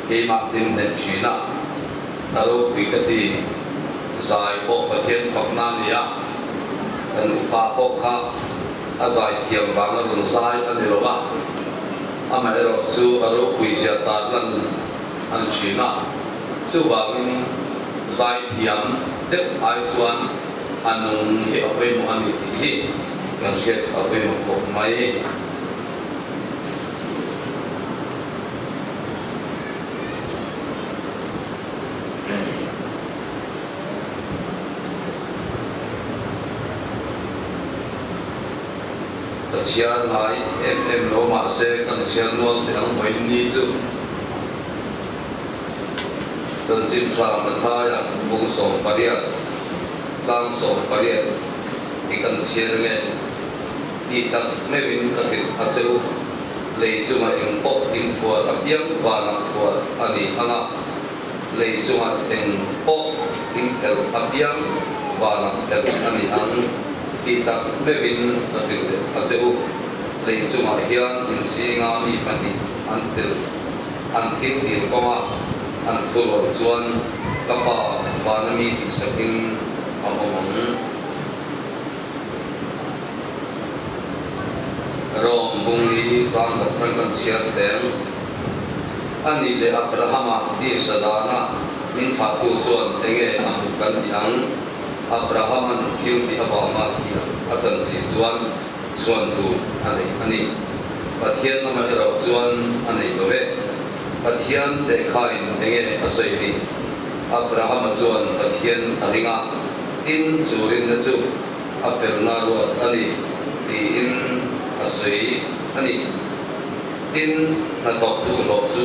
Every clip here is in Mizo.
Keimah hlim hneh thin a, a ropui ka ti. Zai pawh Pathian fakna a ni a, kan upa pawh kha a zai thiam vanga rawn zai a ni lo a, amaherawh chu a ropui zia tarlan a ni thin a, chuvangin zai thiam deuh ai chuan a nung hi a pawimawh a ni tih hi kan hriat a pawimawh khawp mai. Ka chhiar ngai em em lo mahse kan chhiar nual teh ang vawiin ni chu Chanchin Tha Mathaia bung 18 tlang 18 i kan chhiar nge tih tak meuhin ka hrilh a che u. Lei chunga eng pawh inphuar apiang vanah phuar a ni ang a, lei chunga eng pawh inphelh apiang vanah phelh a ni ang tih tak meuhin ka hrilh leh a che u. Lei chungah hian inzinga mi pahnih an tel an thil dil kawnga an thurawl chuan ka Pa vana mi tihsakin a awm ang. Rom bungli chang khat khan kan chhiar teng. A nih leh Abrahama tisa dana min thlahtu chuan enge a hmuh kan ti ang? Abrahama'n thil tih avanga thiam a chan si chuan chhuan tur a nei a ni. Pathian lama erawh chuan a nei lo e. Pathian lehkhain enge a sawi ni? Abrahama chuan Pathian a ring a, tin chu rinna chu a felna ruat a ni tiin a sawi a ni. Tin, hnathawktu hlawh chu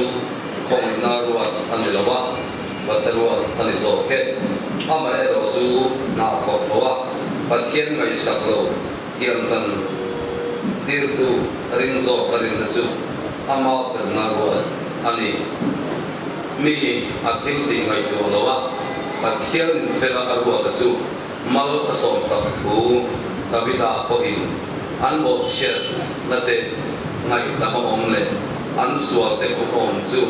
khawngna ruat a ni lo a, bata ruat a ni zawk e. Amaherawh chu hna thawk lo a, Pathian ngaihsak lo thiamchan tirtu ring zawk a rinna chu ama felna ruat a ni. Mi a thil tih ngaihtuah lo a, Pathianin fela a ruata chu Mal a sawmsak thu Davida pawhin an bawhchhiatna te ngaihdam a awm leh an sual te khuhawm chu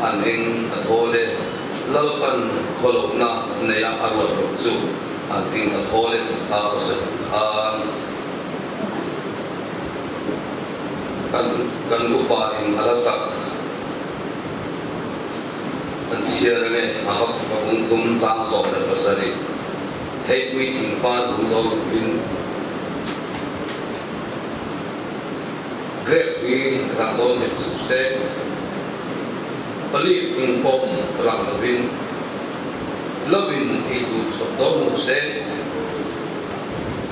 an eng a thawl e, Lalpan khawlohna neia a ruat loh chu an eng a thawl e tih kha a sawi khan kan kan upa in a la sak. Kan chhiar ange a vak ka bung thum chang 17 Theipui thingpa duh dawn turin Grape hi rah dawn hek suh se, Olive thing pawh rah lovin Lovin ei tur chhuah dawn lo se,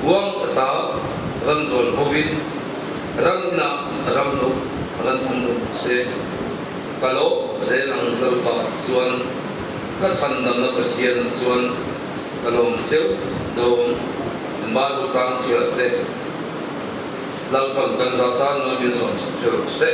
Huang ata ran rual hovin ran inah ram lo ran awm lo se. Ka lo zel ang Lalpa chuan ka chhandamna Pathian chuan ka lawm cheu dawn Bible sang chhiar te Lalpan kan za tan nawn min sawm chak che rawh se.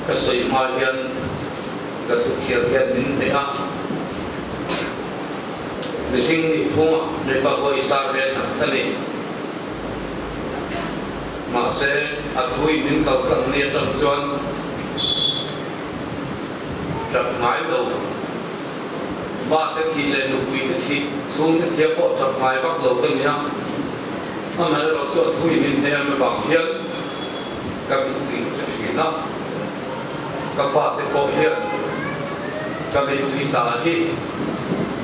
Ka sawi hma hian ka thuchhiar hian min hneh a, mihring nih phungah mipa pawisa ve tak ka ni. Mahse, a thui min kal tlang ni atang chuan tap ngai lo, fate thih leh nupui te thih, chhungte thia pawh tap ngai vak lo ka ni a, amaherawh chu a thui min hneh em avang hian, Ka mittui ka thin a, ka fate pawh hian ka mittui ta hi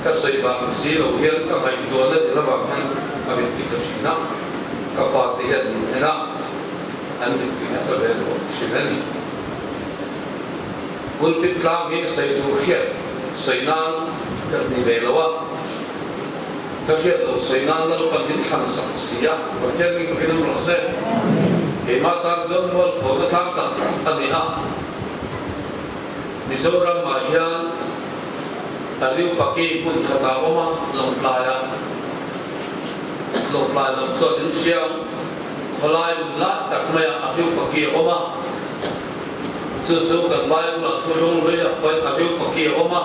ka sawi vang si lo hian ka ngaihtuahna tel avang hian ka mittui ka thin a, ka fate hian min en a, an mittui a tla ve lo thin a ni. Pulpit tlang hi sawi tur hriat sawi nan ka ni ve lo a, Ka hriat loh sawi nan Lalpan min thlan sak si a, Pathian min fakin awm rawh se. Keimah tan chuan mual phawna tlang tak a ni a. Mizoram ah hian Aliu Paki hmun khatah awm a, Lawngtlaiah Lawngtlai lam chuan in hriang khawlai lun lai tak maiah Aliu Paki a awm a. Chu chu kan Bible-ah thu hlung hluiah pawhin a riu paki a awm a.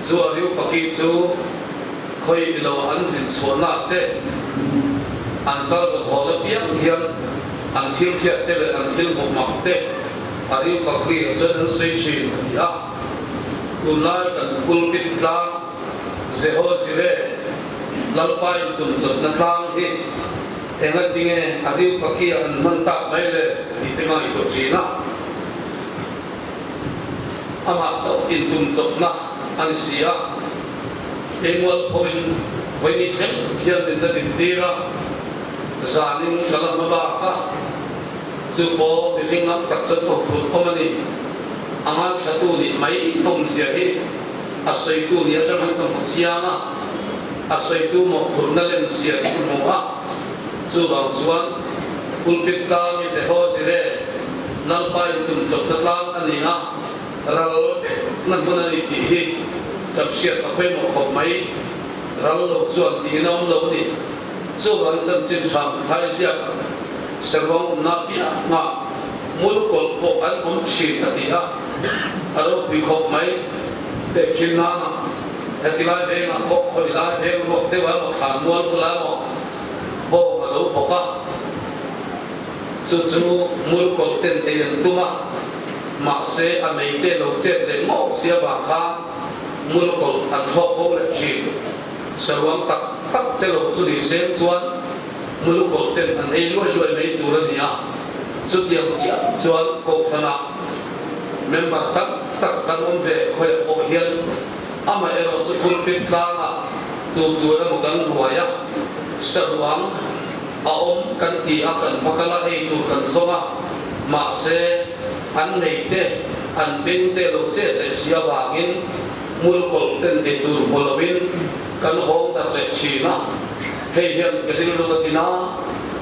Chu a riu paki chu khawi i lo an zin chhuahna te, an kal rawn hawn apiang hian an thil hriat te leh an thil hmuh mak te a riu paki ah chuan an sawi thin a ti a. Tunlai kan pulpit tlang Jehoazire Lalpa intumchawpna tlang hi Engatinge a riu paki ah an hman tak mai le tih te ngaihtuah thin a. Amah chauh intumchawpna a ni si a. Eimual pawhin vawiini thleng hian min la dintir a, zanin ka la hma bak a, chu pawh mihring lam tak chuan aw phut awm a ni. A ngaithlatu nih mai awmzia hi a sawitu nih atang hian ka hmu chiang a, a sawitu mawhphurhna lemzia chu ka hmu a, chuvang chuan pulpit tlang i Jehoa Jireh Lalpa in tum chawpna tlang a ni a, ral na hmun a ni tih hi kan hriat a pawimawh khawp mai. Ral lo chuan tiin a awm lo a ni. Chuvang chanchin tha Thai ziakah Servang awmna piahngah Mulukawlh pawh an awm thin a ti a, a ropui khawp mai. Tehkhin nana heti lai vengah pawh khawi lai veng ruak deuh emaw thlan mual bulah emaw bawng a lo bawk a, chu chu Mulukawlh ten ei an tum a, mahse a mei te lo chet leh ngawk si avang khan Mulukawlh an thlawk bo leh thin. Saruang tak tak che lo chu ni seng chuan Mulukawlh ten an ei luai luai mai tur a ni a, chutiang chiah chuan Kohhranah member tam tak kan awm ve khawiah pawh hian amaherawh chu pulpit tlangah tur tur emaw kan ruai a, saruang a awm kan ti a kan va kal a ei tur kan zawng a, mahse an nei te an beng te lo chet leh si avangin Mulukawlh ten ei tur hmu loin kan hawng darh leh thin a, hei hian ka rilru ka tin a,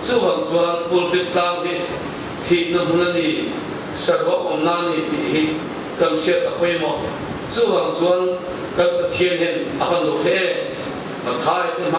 chuvang chuan pulpit tlang hi thihna hmun a ni, saruak awmna a ni tih hi kan hriat a pawimawh. Chuvang chuan kan Pathian hian a van lo hle em? Mathai te hma.